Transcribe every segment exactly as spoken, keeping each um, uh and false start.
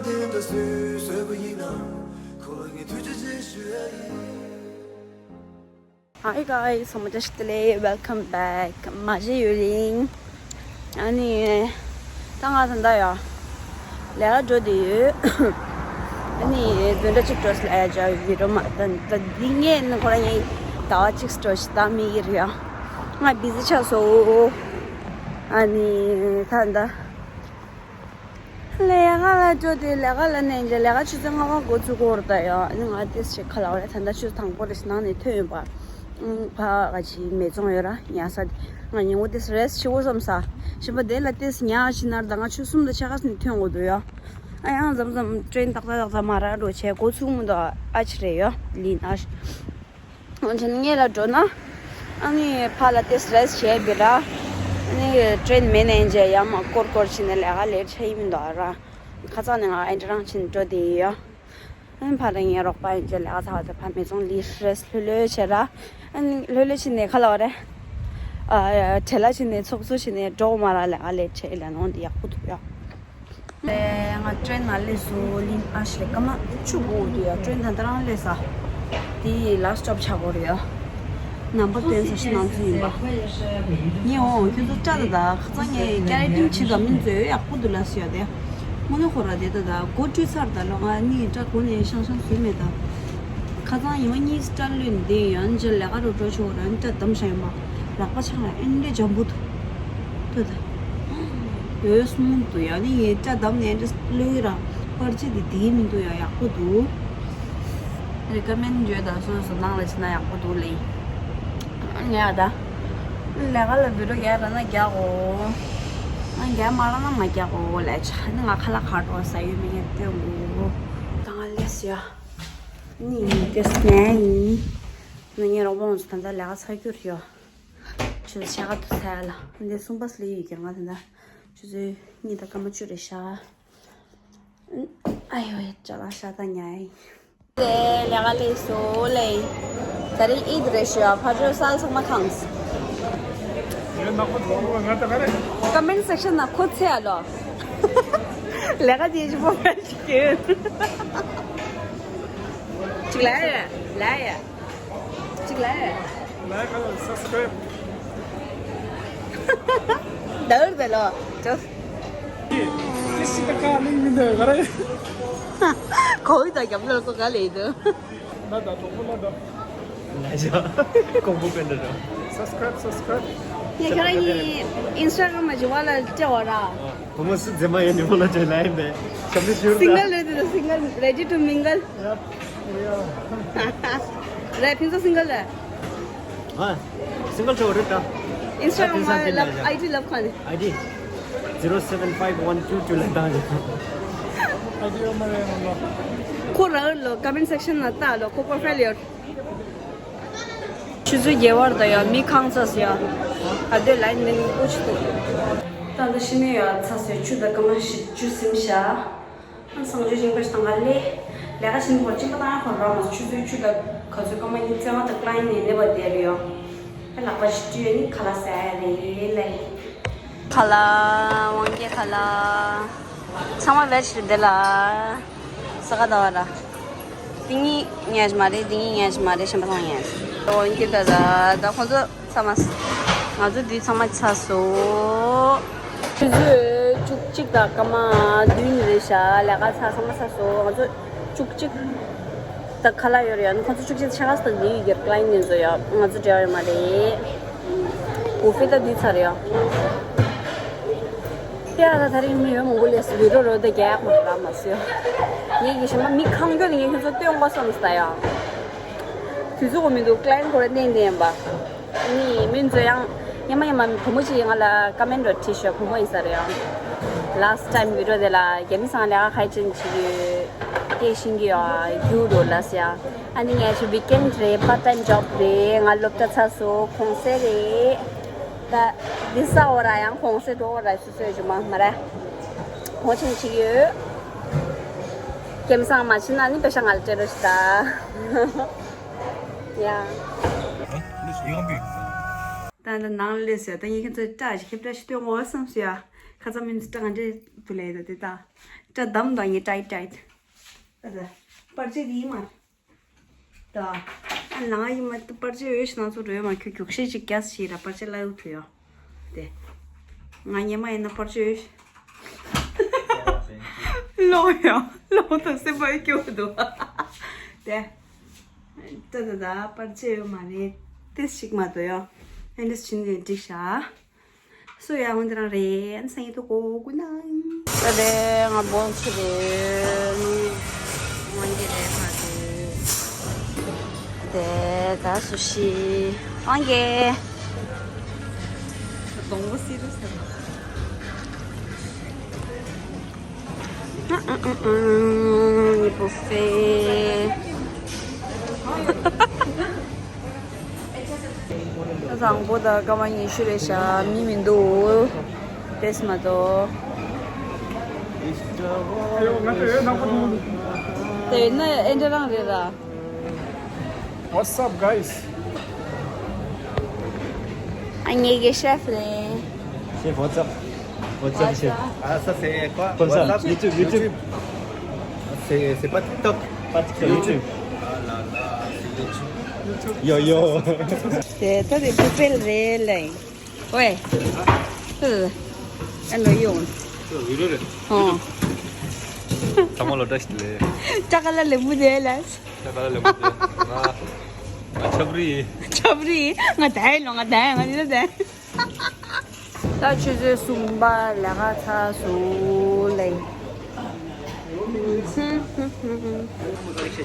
དེ་འདྲ་སུས་བཟོས་པ་ཡིན་ན། ཁོ་ལ་ངས་ཐུགས་རྗེ་ཆེ་ཞུ་ཡ་ཡིན། Hi guys, so much today. Welcome back. མ་གཞི་ཡུལ་ཡིན། ཨ་ནི། ད་ང་ད་ལྟ་ཡ། ལས་ཀ་འགྲོ་བསྡད་ཡོད། ཨ་ནི་བདུན་ཕྲག་གཅིག་འགྲོ་སླེབས་ཡ་ཅག་ཡོད་རོ་མ་ད་ད་འདི་ངས་ནི་ཁོ་རང་ངས་ཟླ་བ་གཅིག་འགྲོ་ཞིག་ད་མི་ཡིར་ཡ། ང་བི་ཟི་ཆགས་སོང་། ཨ་ནི་ད་ད། ལས་ཀ་ལ་འགྲོ་དེ་ལས་ཀ་ལ་ནས་འཇལ་ལས་ཀ་ཆུ་ཚོད་ལྔ་པ་འགོ་ཚུགས་ཀྱི་ཡོད་རེད་ད་ཡ། ཨ་ནི་ང་ཏིས་ཞིག་ཁ་ལ་བ་རེད། ད་ལྟ་ཆུ་ཚོད་དང་པོ་རེད་ནང་ནས་ཐོན་ཡོད་པ། ཨང་། ཕ་ག་ཅི་མེ་ཙོང་ཡོད་ར་ཉལ་ས་དེ། ང་ཉིན་གུང་ཏིས་རེ་སི་ཊི་བྱེད་དགོས་བསམ་ས། ཞིམ་པ་དེ་ལ་ཏིས་ཉལ་ཞིག་ན་ར་ད་ང་ཆུ་གསུམ་དང་ཕྱེད་ཀ་ཙམ་ཐོན་དགོས་འདུག་ཡ། ཨ་ཡང་མཚམས་མཚམས་ཀྲེན་ཏག་ཏག་ཏག་ཏག་མ་རག་འགྲོ་བྱས་འགོ་ཚུགས་མི་འདུག་ཨ་ཅི་རེད་ཡ་ལིན་ཨ་ཤི། འོན་ཀྱང་སྔོན་ལ་འགྲོ་ན། ཨ་ནི་ཕར་ལ་ཏིས་རེ་སི་ཊི་བྱས་པའི་ར། ཨ་ནི་ཀྲེན་མེད་ནས་འཇལ་ཡ་མ་སྐོར་སྐོར་བྱས་ནས་ལས་ཀ་ལས་བྱ་ཡི་མི་འདུག་ར། ཁ་སང་ནས་ང་ཨེ་འདྲ་རང་བྱས་ནས་འགྲོ་བསྡད་ཡོད། ཨ་ནི་ཕར་ལ་ངའི་རོགས་པ་ཡིན་ཅེས་ལས་ཀ་ཚར་བ་དེ་ཕར་མེ་ཙོང་ལི་རེ་སི་ཊི་ལྷོད་ལྷོད་བྱས་ར། ཨ་ནི་ལྷོད་ལྷོད་བྱས་ནས་ཁ་ལ་བ་རེད། ཨ། བྲེལ་ལ་བྱས་ནས་ཚོགས་གཙོ་བྱས་ནས་འགྲོ་མ་ར་ལས་ཀ་ལས་བྱས་ལ་ནོང་དེ་ཡག་པོ་འདུག་ཡ། ལས་ང་ཀྲེན་ནང་སླེབས་སོང་། ལིན་ཨ་ཤི་ལས་སྐར་མ་བཅུ་འགོར་འདུག་ཡ། ཀྲེན་ད་ལྟ་རང་སླེབས་ས། དེ་ལ་སི་ཊོབ་ཆགས་ཀྱི་ཡོད་རེད་ཡ། ནམ་བར་དོན་ས་ཤི་ནང་ཚུད་ཡིན་པ། ངས་འོང་ཁྱོད་ཚོ་སྐྲ་དང་ད་ཁ་སང་ངས་ཀེ་ར་ཊིན་བྱེད་དང་མིན་བཟོས་ཡག་པོ་འདུག་ལ་ཟེར་ཡ་དེ། དངོས་གནས་ཁོ་ར་དེ་ད་ད་མགོ་བཀྲུས་ཚར་ད་ལོ་ང་གཉིས་སྐྲ་གོན་ནས་ཤང་ཤང་བཟོས་མེད་ད། ཁ་སང་ཉི་མ་གཉིས་སྐྲ་ལོན་དེ་ཡང་ཅི་ལས་ཀ་རུ་འགྲོ་ཆོག་རང་སྐྲ་བསྡམས་བཞག་ཡོད་མ། ལག་པ་ཆག་ལ་ཨེ་འདྲས་འཇམ་པོ་འདུག་ཐུ་ད། འོས་སྨོན་དུ་ཡང་ནི་ཡའི་སྐྲ་བསྡམས་ནས་འདྲ་ལོས་ར་པར་ཆས་དེ་དེའི་མི་འདུག་ཡ་ཡག་པོ་འདུག་རེ་ཀ་མེན་ཌི་ཡོད་ད་སོ་སོ་ནང་ལ་ཕྱིན་ན་ཡག་པོ་འདུག་ལེ། ངས་ཨ་ད། ལས་ཀ་ལ་བི་ཌི་ཡོ་རྒྱག་ར་ན་རྒྱག་གོ། ཨ་རྒྱག་མ་ར་ན་མ་རྒྱག་གོ་ལས་ཆ་ནི་ང་ཁ་ལག་ག་འགྲོ་ས་ཡོད་མི་ངས་སྟོན་གོ། ད་ང་ལས་ཡ། ནི་ཡིན་ཏེ་སྣ་ཡིན། ནི་ངས་རོགས་པ་ང་ཚོ་ད་ལྟ་ལས་ཀ་ཚར་རྒྱུ་རེད་ཡ། ཆུ་ཚོད་ཕྱེད་ཀ་དུ་ཚར་ལ་འདི་གསུམ་པ་སླེབས་ཡོད་ཀྱང་ང་ད་ལྟ་ཆུ་ཚོད་གཉིས་དང་སྐར་མ་བཅུ་རེད་ཤག་ཨ་ཡོ་ཡ་ཅ་ལག་ཤ་ད་ཉའི། དེ་ལས་ཀ་ལས་སོ་ལེ། ད་རེས་ཨིད་རེད་ཤག་ཕར་ཚུར་སལ་ཚང་མ་ཁང་། ཡོད་ནག་པོ་ཚོང་པོ་ང་ད་ག་རེ། ཀོ་མེན་ཊི་སེག་ཤན་ན་ཁོ་ཚེ་ཨ་ལོ། ལས་ཀ་དེ་ཅི་པོ་ཕན་ཞིག་གི། ཅིག་ལ་ཡ་ལ་ཡ། ཅིག་ལ་ཡ། ལའིག་དང་སབ་སི་ཀ་རའིབ། ད་འུར་བེ་ལོ། ཅོ། ཨེ་ཤི་ད་ཀ་ལིང་མི་འདུག་ག་རེ། ཁོ་བོའི་ད་རྒྱབ་ལོར་ཁོ་ག་ལེ་འདུག་ན་ད་དོག་པོ་ན་ད། ལ་ཞོ། ཀོང་པོ་པན་ད་རོ། སབ་སི་ཀ་རའིབ་སབ་སི་ཀ་རའིབ། ཡ་ཁྱོད་རང་གི་ཨིན་སི་ཊ་གྷ་རམ་མ་ཇི་བ་ལ་སྤྲད་བ་ར། བུ་མོ་སུ་མཛེས་མ་ཡོད་ནི་མོ་ལ་ཅོ་ལ་ཡིན་པས། ཞབས་ལི་ཞུ་ར། སིང་གལ་རེད་དེ་སིང་གལ་ready to mingle། རེད་ཕིན་སོ་སིང་གལ་རེད། ཨ། སིང་གལ་ཆོ་རེད་ད། ཨིན་སི་ཊ་གྷ་རམ་མ་ལབ་ཨའི་ཌི་ལབ་ཁ་ནི། ཨའི་ཌི། zero seven five one two two ལ་བཏང་ཡོད། ཨའི་ཌི་ཡོད་མ་རེད་ལོ། ཁོ་ར་ལོ་ཀོ་མེན་ཊི་སེག་ཤན་ན་ལྟ་ལོ་ཁོ་པོ་རོ་ཕའིལ་ཡོད། ཆུ་ཚོད་བརྒྱད་པར་ད་ཡ་མི་ཁང་ཚ་སི་ཡ། ཨ་དེ་ལ་ནི་ཨུ་ཆུ་ཏུ། ད་ད་ཤི་ནི་ཡ་ཚ་སི་ཆུ་ད་ཀ་མ་ཤི་ཆུ་སིམ་ཤ། ཨ་སང་ཆུ་ཞིང་པ་ཞིག་དང་ག་ལེ། ལས་ཀ་བྱེད་ནི་ཧོར་ཅིག་པ་དང་ཧོར་ར་མ་ཆུ་ཚོད་ཆུ་ད་ག་ཚོད་ཀ་མ་ཡིན་ཙེ་བ་ད་ཀ་ལ་ཡིན་ནི་ནི་བ་དེ་རེ་ཡོ། ཨ་ལག་པ་ཞི་ཏུ་ཡ་ནི་ཁ་ལ་ས་ཡ་རེ་ལེ། ཁ་ལ། དབང་སྐྱེས་ཁ་ལ། ཚང་མ་བེད་ཞིག་དེ་ལ། ས་ག་ཟླ་བ་ར། འདི་གཉིས་ཉལ་གྱི་མ་རེད། འདི་གཉིས་ཉལ་གྱི་མ་རེད། གཞན་པ་ཚང་མ་ཉལ་གྱི། འོ་འདི་ད་ད་ད་ཁོང་ཚོ་ཚང་མ། ང་ཚོ་འདི་ཚང་མ་ཚར་སོང་། ཆུ་ཚོད་བཅུ་གཅིག་དང་སྐར་མ་བདུན་རེད་ཤག་ལས་ཀ་ཚར་ཚང་མ་ཚར་སོང་། ང་ཚོ་བཅུ་གཅིག་ད་ཁ་ལག་ཡོད་རེད་ཡ། ཁོང་ཚོ་བཅུ་གཅིག་ཆ་ག་ས་ད་འདི་ཡོད་ཀྱི་ཀ་ལ་ཡིན་ནི་ཚོ་ཡ། ང་ཚོ་འབྲེལ་བ་ཡོད་མ་རེད། བུ་ཕེ་ད་འདི་ཚར་ཡ། ཡ་ད་ད་རིང་མི་ཡོད་མང་པོ་སླེབས་སོང་། བི་ཌི་ཡོ་རོ་ད་རྒྱག་ཡག་མང་པོ་རག་མ་སོང་ཡ། ངས་ཀྱི་ཞེ་མ་མི་གང་མགྱོགས་ནས་ངས་ཁྱོད་ཚོ་སྟོན་དགོས་བསམ་སོང་ད་ཡ། དུས་ཚོད་ཁོ་མི་འདུག་ཀ་ལ་ཡན་ཁོ་ར་གནས་འདི་ཡིན་པ། ནི་མི་ཚོ་ཡང་ཉི་མ་ཉི་མ་བུ་མོ་ཅིག་ང་ལ་ཀ་མེན་ཊི་རོ་བྲིས་ཤོག་བུ་མོ་ཡིན་ས་རེད་ཡང་། Last time video དེ་ལ་རྒྱ་མི་ཚང་ལས་ཀ་ག་ཅན་བྱེད་ཀྱི་ཡོད། སྐད་ཤེས་ཀྱི་ཡོད་རྒྱུ་རོ་ལ་ཟེར་ཡ། ཨ་ནི་ངས་ཆུ་weekend རེད། part time job རེད། ང་སློབ་གྲྭ་ཚར་སོང་། གུང་སེང་རེད། ད་འདི་ས་འོ་ར་ཡང་གུང་སེང་འགྲོ་འོ་ར་སུ་སོས་ཞུ་མ་མ་ར། གོ་ཆེན་བྱེད་ཀྱི་ཡོད། རྒྱ་མི་ཚང་མ་ཕྱིན་ན་ནི་པེ་ཤ་ང་ལ་སྤྲད་རོགས་ཞུ་ད། ཡ། ད་ད་ནང་ལས་ཟེར་ད་ངས་ཁྱེད་ཚོ་སྐྲ་ཞིག་ཁེབས་སྐྲ་ཞིག་སྟོན་དགོས་བསམ་སོང་ཡ། ཁ་ཚ་མིན་སྐྲ་ག་འདྲས་དུ་ལས་ད་དེ་ད། སྐྲ་དམ་དང་ངའི་ཊའིཊ་ཊའིཊ། ད་ད་པར་ཆས་དེ་ཡིན་མ། ད། ཨ་ལང་ཡིན་མ་ད་པར་ཆས་འོས་ཤི་ན་ཚོ་རོས་མ་ཁྱོད་རྒྱུགས་ཤེས་ཅིག་རྒྱག་ཤེས་ར་པར་ཆས་ལ་ཡོད་ཐུ་ཡོ། དེ། ང་ཉེ་མ་ཡིན་ན་པར་ཆས་འོས་ཤི། ལོ་ཡ། ལོ་ད་སེམས་པ་སྐྱོ་འདུག་དེ། ད་ད་ད་པར་ཆས་འོས་མ་རེད། ཏེས་ཤིག་མ་དོ་ཡོ། ཨེ་འདྲས་ཕྱིན་ནས་འགྲིག་ཤག་སོ་ཡ་འོན་ཏེ་རང་རེད། ཨན་སང་ཡི་ཏོ་གོ་གུ་ནང་། ད་དེ་ང་བོང་ཆུ་རེད། ངོ་འདི་རེད་མ་རེད། དེ་ད་སུ་ཤི། ཨང་གེ། སྡོང་པོ་སི་རུ་སི། ཉི་པོ་ཧྥེ། བཟང་པོ་དང་སྐར་མ་ཉི་ཤུ་རེད་ཤག་མི་མི་འདུག་ཏེས་མ་གཏོགས། དེ་ན་ཨེ་འདྲ་རང་རེད་ར། What's up, guys? ཨ་ངེད་ཀྱི་ཤེ་ཧྥི་རེད། Chef, what's up? What's up, chef? Ah, ça, c'est quoi? Comme ça, WhatsApp? YouTube, YouTube. C'est, c'est pas TikTok. Pas TikTok, YouTube. Ah là là, c'est YouTube. Yo, yo. དེ་ད་དེ་བུ་པེལ་རེད་ལེ། ཝེ། ཨ་ཨ་ལོ་ཡོང་། ཨོ། ཚང་མ་ལོ་བཀྲ་ཤིས་བདེ་ལེགས། ཀྲ་ཀ་ལ་ལེ་མུ་དེ་ལ། ཀྲ་ཀ་ལ་ལེ་མུ་དེ། ང་ང་ཆབ་རི་ཡིན། ཆབ་རི་ཡིན། ང་དེ་ལོ་ང་དེ་ང་དེ་ལ་དེ། ད་ཆུ་ཚོད་གསུམ་པ་ལས་ཀ་ཚར་སོང་ལེ།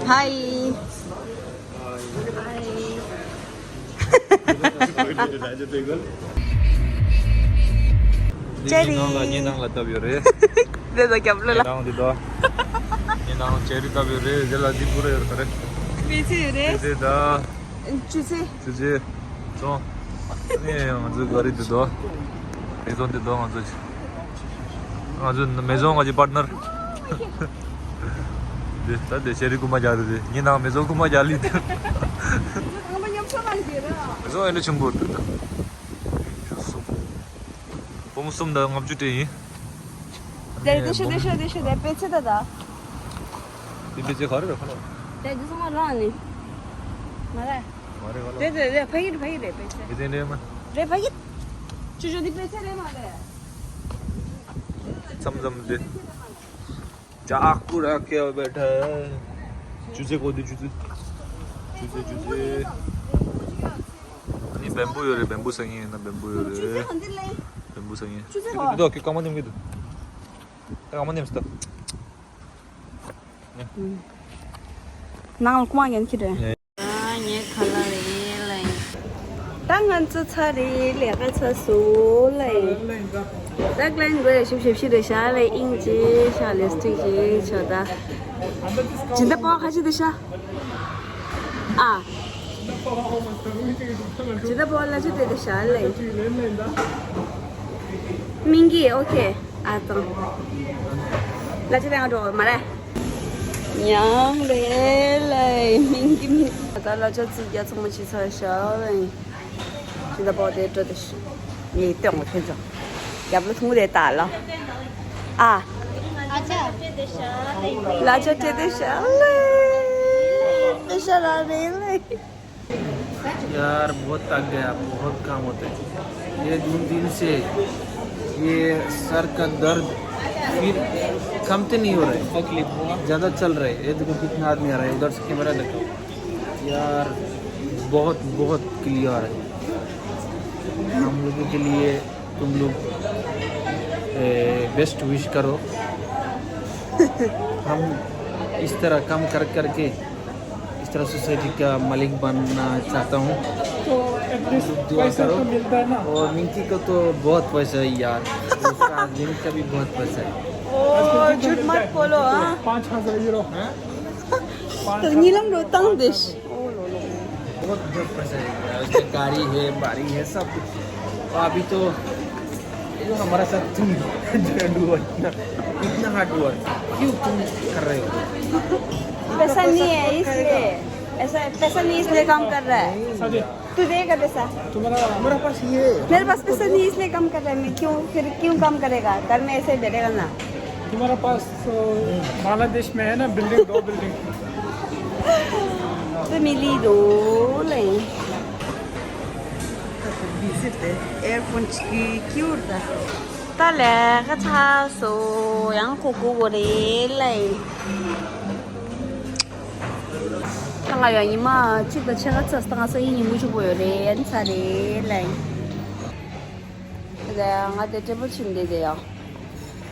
ཧའི། ཧའི། ཅེ་རི། ངའི་ནང་ལ་ངའི་ནང་ལ་བཏབ་ཡོད་རེད། དེ་ཚོ་རྒྱབ་ལོ་ལ། ངའི་ནང་འདི་དོ། ངའི་ནང་ཅེ་རི་བཏབ་ཡོད་རེད། དེ་ལ་འདི་པུ་ར་ཡོད་རེད། མི་ཚེ་ཡོད་རེད། དེ་དེ་ད། ཆུ་ཚོད། ཆུ་ཚོད། ཚོང་། ཨ་ནི་ང་ཚོའི་ག་རེ་འདི་དོ། མེ་ཟོན་འདི་དོ་ང་ཚོ། ང་ཚོ་མེ་ཟོན་ང་ཚོའི་པར་ནར། འདི་ད་འདི་ཤེ་རི་རྐུན་མ་རྒྱག་རེད་དེ། ངའི་ནང་མེ་ཟོན་རྐུན་མ་རྒྱག་ལི་དེ། མེ་ཟོན་ཨེ་འདྲ་ཆེན་པོ་འདུག་ད། ཆུ་གསུམ། བུ་མོ་གསུམ་དང་ལྔ་བཅུ་སྤྲད་ཡིན། དེ་དེ་ཤོད་དེ་ཤོད་དེ་ཤོད་དེ་པེ་ཚེ་ད་ད། དེ་པེ་ཚེ་ག་རེ་རེད་ཁ་ལོ། དེ་དེ་སོང་བ་རང་ནི། མ་རེད། མ་རེད་ཁ་ལོ། དེ་དེ་དེ་ཕ་གི་རེད་ཕ་གི་རེད་པེ་ཚེ། པེ་ཚེ་རེད་མ། རེད་ཕ་གི། ཅུ་ཅུ་དེ་པེ་ཚེ་རེད་མ་རེད། མཚམས་མཚམས་དེ། चाकू रख के बैठा है। ཆུ་ཚོད་གོ་དུས་ཆུ་ཚོད། ཆུ་ཚོད་ཆུ་ཚོད། ཨ་ནི་བེམ་བུ་ཡོད་རེད། བེམ་བུ་ཟ་ངེས་ཡིན་ན་བེམ་བུ་ཡོད་རེད། བེམ་བུ་ཟ་ངེས། ཆུ་ཚོད་གོ། དེ་དོ་ཁྱོད་རྐང་པ་མནན་གྱི་འདུག་རྐང་པ་མནན་སྟབས། ནང་ལ་རྐུ་མ་ཉན་གྱི་རེད། ངའི་ཁ་ལག་རེད་ལེ། ད་ང་ཚོ་ཚར་རེད། ལས་ཀ་ཚར་སོང་ལེ། ད་ཀླན་དགོས་ཞིབ་ཞིབ་ཞིབ་རེད་ཤག་ལེ། ཨིན་ཅི་ཤག་ལེ་སྟིག་ཅི་ཆོ་ད། ཇི་འདྲ་པོ་ཁ་ཅི་དེ་ཤག་ཨ། ཇི་འདྲ་པོ་ལ་ཅི་དེ་དེ་ཤག་ལེ། མིང་གི་ཨོ་ཁེ། ཨ་ཙང་། ལ་ཅི་དེ་ང་འགྲོ་མ་རེད། ཉང་རེད་ལེ། མིང་གི་མིང་། ད་ལ་ཅག་ཙི་རྒྱ་ཚང་མ་ཅི་ཚར་ཤག་ལེ། ཅི་འདྲ་པོ་དེ་སྤྲོད་དེ་ཤི། ངས་སྟོན་གོ་ཐོན་ཅོ། རྒྱབ་ལོ་ཐུང་དེ་ད་ལ། ཨ། ལ་ཅག་སྤྲད་དེ་ཤག་ལེ། དེ་ཤ་ར་རེད་ལེ། यार, बहुत थक गया, बहुत काम होता है। ये दो दिन से ये सर का दर्द फिर कम तो नहीं हो रहा है, ज़्यादा चल रहा है। ये देखो कितना आदमी आ रहा है, उधर से कैमरा देखो यार, बहुत बहुत क्लियर है। हम लोगों के लिए तुम लोग बेस्ट विश करो। हम इस तरह काम कर करके इस तरह सोसाइटी का मालिक बनना चाहता हूँ। तो एटलीस्ट दुआ पैसा करो। तो मिलता है ना। और मिंकी को तो बहुत पैसा है यार। उसका आदमी का भी बहुत पैसा है। ओ, झूठ मत बोलो, हाँ। पाँच हज़ार यूरो। हैं? पाँच तो नीलम रोतांग देश। बहुत बहुत पैसा है यार। उसका गाड़ी है, बाड़ी है, सब कुछ। तो अभी तो ये जो हमारे साथ तुम डुओ इतना, इतना हार्ड वर्क क्यों तुम कर रहे हो? पैसा नहीं है इसलिए। ऐसा पैसा नहीं इसलिए काम कर रहा है। शादी। तू देगा पैसा? तुम्हारा, हमारा पास ये है। मेरे पास पैसा नहीं इसलिए काम कर रहा है। मैं क्यों, फिर क्यों काम करेगा? घर में ऐसे ही बैठेगा ना। तुम्हारा पास तो बांग्लादेश में है ना, बिल्डिंग, दो बिल्डिंग। तो मिली दो नहीं। Visit the airport की क्यों था? ད་ལས་ཀ་ཚར་སོང་། ཡང་གོ་གོ་གོ་རེད་ལེ། ད་ང་ཡང་ཉི་མ་གཅིག་དང་ཕྱེད་ཀ་ཚར་སོང་། ད་ང་སང་ཉིན་ཉིན་མོ་གཅིག་པོ་ཡོད་རེད། ཨ་ནི་ཚར་རེད་ལེ། ད་ང་དེ་ཊེ་བལ་ཕྱིན་བསྡད་དེ་ཡ།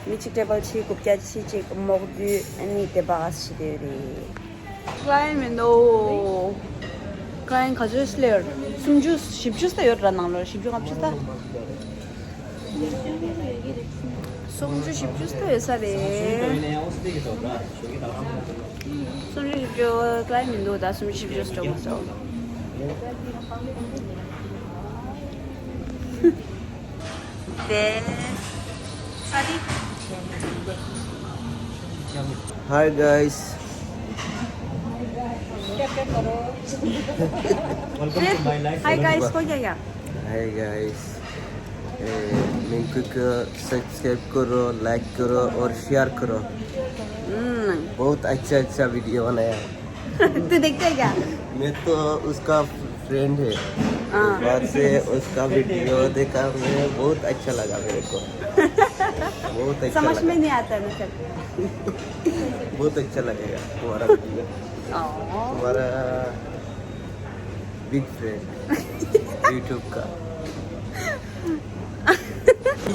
མི་གཅིག་ཊེ་བལ་ཕྱིན། རྐུབ་བཀྱག་ཕྱིན། གཅིག་མོག་བདུད། ཨ་ནི་དེ་སྦག་ཕྱིན་བསྡད་ཡོད་རེད། ཀ་ལ་ཡན་མི་འདུག་ཀ་ལ་ཡན་ག་ཚོད་སླེབས་ཡོད་རེད། སུམ་ཅུ་བཞི་བཅུ་ཙམ་ཡོད་རེད། ནང་ལོགས་བཞི་བཅུ་ལྔ་བཅུ་ཙམ། སུམ་ཅུ་བཞི་བཅུ་ཙམ་ཡོད་ས་རེད། སུམ་ཅུ་བཞི་བཅུ་ཀ་ལ་ཡན་མི་འདུག་ད་སུམ་ཅུ་བཞི་བཅུ་ཙམ་འགྲོ་དགོས་སོ། དེ། ས་དེ། Hi guys. Welcome to my life. Hi guys, हो गया क्या? Hi guys. ए, मिंकू को सब्सक्राइब करो, लाइक करो और शेयर करो। हम्म। बहुत अच्छा अच्छा वीडियो बनाया। तू देखता है क्या? मैं तो उसका फ्रेंड है। हाँ। बाद से उसका वीडियो देखा मैं, बहुत अच्छा लगा मेरे को। बहुत अच्छा समझ लगा। में नहीं आता ना सर। बहुत अच्छा लगेगा तुम्हारा वीडियो। ओ। तुम्हारा बिग फ्रेंड YouTube का।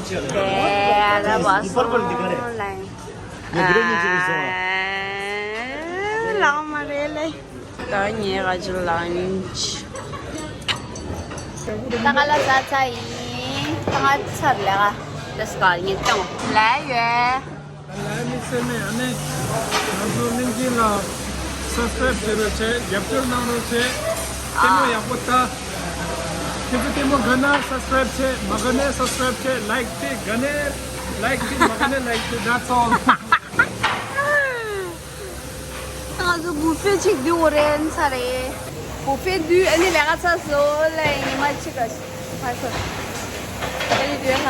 तेरा बस ऑनलाइन। ये वीडियो नहीं चल रही सर। आ, लाओ मरे ले। ད་ངས་ང་ཚོ་ལན་ཆི། ད་ང་ལ་ཟ་ཚ་ཡིན། ད་ང་ཚར་ལ་ད་སྐར་ཉིན་ཏང་ལ་ཡོད། ལན་མི་སེ་མེ་ཨ་ནེ། ང་ཚོ་གླིང་ཆེན་ལ་སབ་སི་ཀྲའིབ་བྱེད་རོགས་བྱེད། རྒྱབ་སྐྱོར་གནང་རོགས་བྱེད། ལྟད་མོ་ཡག་པོ་ལྟ། ཁྱེད་ཚོ་ལྟད་མོ་དགའ་ན་སབ་སི་ཀྲའིབ་བྱེད། མ་དགའ་ན་སབ་སི་ཀྲའིབ་བྱེད། ལའིག་བྱེད། དགའ་ན་ལའིག་བྱེད། མ་དགའ་ན་ལའིག་བྱེད། That's all. ང་ཚོ་བུ་ཕེ་ཅིག་འདི་འོ་རེད་ཚ་རེད། བུ་ཕེ་འདུས་ཨ་ནི་ལས་ཀ་ཚ་བཟོ་ལ་ཉི་མ་གཅིག་ག་ཕར་ཚོ། ཨ་ནི་འདུས་ལ།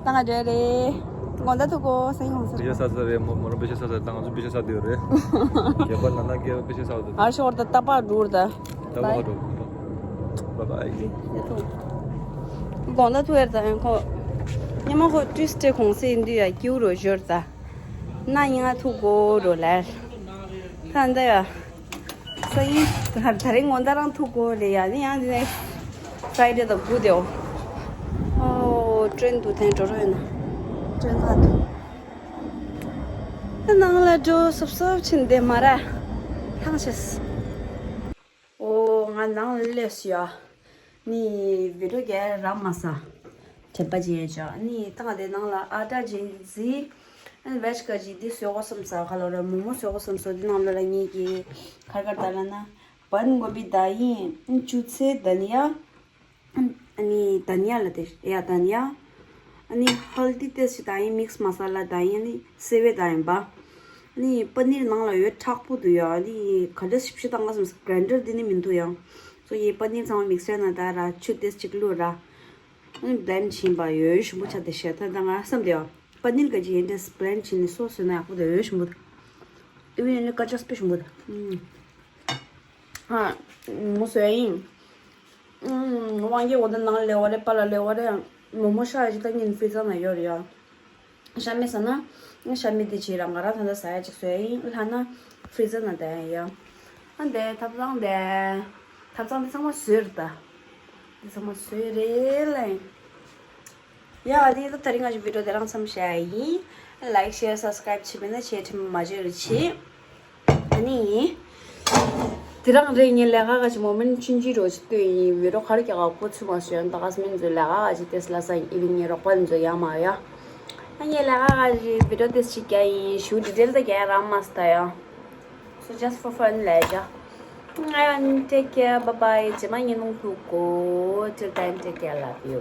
ད་ང་འདྲ་རེད། དགོང་དག་ཐུག་གོ་སང་ཡོང་ས། པེ་ཤ་ས་ས་རེད། མོ་མོ་རང་པེ་ཤ་ས་ས། ད་ང་ཚོ་པེ་ཤ་ས་འདི་འོ་རེད། རྒྱལ་པོ་ན་ན་རྒྱལ་པོ་པེ་ཤ་ས་འདི། ཨ་ཤོར་ད་ད་པ་འགྲུར་ད། ད་པ་འགྲུར། Bye bye. དགོང་དག་ཐུག་ཡར་ད་ཡང་ཁོ། ཉི་མ་ཁོ་ཊུས་ཌེ་གུང་སེང་འདུས་ཡ་ཀྱིའུ་རོ་ཞོར་ད། ན་ཉིན་ང་ཐུག་གོ་རོ་ལར། ད་འདི་ཡ། སང་ཉིན་ད་ད་རིང་དགོང་དག་རང་ཐུག་གོ་རེད་ཡ། ནི་ཡང་འདི་ནས་ཕ་རའི་ཌེ་དང་དགུ་དེའོ། ཨོ་ཀྲེན་དུ་ཐེན་འགྲོ་རོགས་ཡོད་ན། ཀྲེན་ཁ་ཐུག་ད་ནང་ལ་འགྲོ་སོབ་སོབ་ཕྱིན་བསྡད་མ་ར། ཐང་ཆད། ཨོ་ང་ནང་ལ་སླེབས་སོང་ཡ། ནི་བི་ཌི་ཡོ་གས་རག་མ་སོང་། དྲན་པ་ཅིག་ཡོད་ཅག་ནི་ད་ང་དེ་ནང་ལ་ཨ་ཊ་ཅིག་བཟི། ཨ་ནི་བེ་ཇི་ཀ་ཅིག་འདི་བཟོ་དགོས་བསམ་སོང་། ཁ་ལོ་ར་མོག་མོག་བཟོ་དགོས་བསམ་སོང་། འདི་ནང་ལོ་ལ་ངེད་ཀྱིས་ག་རེ་ག་རེ་ད་ལབ་ན། བན་གོ་བི་ད་ཡིན། ཨ་ནི་ཅུ་ཚེ་དྷ་ནི་ཡ། ཨ་ནི་དྷ་ནི་ཡ་ལ་དེ་ཡ་དྷ་ནི་ཡ། ཨ་ནི་ཧལ་དི་ཏོག་ཙམ་ད་ཡིན། མིག་སི་མ་ས་ལ་ད་ཡིན། ཨ་ནི་སེ་བས་ད་ཡིན་པ། ཨ་ནི་པ་ནིར་ནང་ལ་ཡོད་དྲག་པོ་འདུག་ཡ། ཨ་ནི་ག་འདྲ་ཞིབ་ཞིབ་བཏང་ག་སོང་། གྷ་རེན་ཌར་འདི་ནི་མི་འདུག་ཡ། སོ་ཡི་པ་ནིར་ཚང་མ་མིག་སི་ཅར་ནང་ད་ར་ཆུ་ཏོག་ཙམ་ཅིག་བླུགས་ར། ཨ་ནི་བྷི་ལེན་ཌི་བྱིན་པ་ཡོད་ཞིམ་པོ་ཆགས་བསྡད་ཤག་ད་ད་ང་བསམ་བསྡད་ཡ། པ་ནིར་ག་ཅིག་ཡིན་དེ་བྷི་ལེན་ཌི་བྱིན་ནས་སོ་སོས་ན་ཡག་པོ་འདུག་ཡོད་ཞིམ་པོ་འདུག་ཨི་ཝན་ཨ་ནི་ཀ་ཅག་སྤེ་ཞིམ་པོ་འདུག་ཨ། མོ་བཟོས་ཡིན། ཨུམ། དབང་རྒྱལ་འོ་ད་ནང་ལས་བ་རེད། པ་ལ་ལས་བ་རེད། མོག་མོག་ཤ་ཡ་ཅིག་ད་ཉིན་ཧྥི་རི་ཛར་ནང་ཡོད་རེད་ཡ། ཤ་མེད་ཟ་ན། ཤ་མེད་དེ་བྱེད་ར། ང་རང་ད་ལྟ་ཟ་ཡ་ཅིག་བཟོས་ཡིན། ལྷག་ན་ཧྥི་རི་ཛར་ནང་བསྡད་ཡ། ཨ་འདས་ཐབ་ཚང་འདས། ཐབ་ཚང་འདི་ཚང་མ་བཟོས་རེད་ད། འདི་ཚང་མ་བཟོས་རེད་ལ་ཡིན། ཡ་ཨ་དེ་ད་ད་རིང་ང་ཚོ་བི་ཌི་ཡོ་དེ་རང་མཚམས་བཞག་ཡིན། ལའིག་ཤེར་སབ་སི་ཀ་རའིབ་བྱེད་པ་ན་ཆེ་ཁྲིམས་མ་བརྗེད་རོགས་བྱེད། ཨ་ནི། དེ་རང་རེད། ངས་ལས་ཀ་ག་ཅིག་མོ་མན་ཆུན་ཅི་རོ་ཅིག་ལྟོས་ཡིན། བི་ཌི་ཡོ་ག་རེ་རྒྱག་ག་ཁོ་ཚུད་མ་སོང་། ད་ག་སྨན་ཚོ་ལས་ཀ་ག་ཅིག་ཏེས་ལ་ས་ཡིན། ཨི་བི་ངའི་རོགས་པ་ཚོ་ཡང་མ་ཡ། ཨ་ངས་ལས་ཀ་ག་ཅིག་བི་ཌི་ཡོ་ཏེས་ཅིག་རྒྱག་ཡིན། ཞུ་ཌི་ཊེལ་ད་རྒྱག་རག་མ་སོང་ད་ཡ། So just for fun ལས་བྱ། ཨ་ཡ་ནི་take care, bye bye. རྗེས་མ་ཉིན་མོ་ཐུག་གོ། Till then, take care, love you.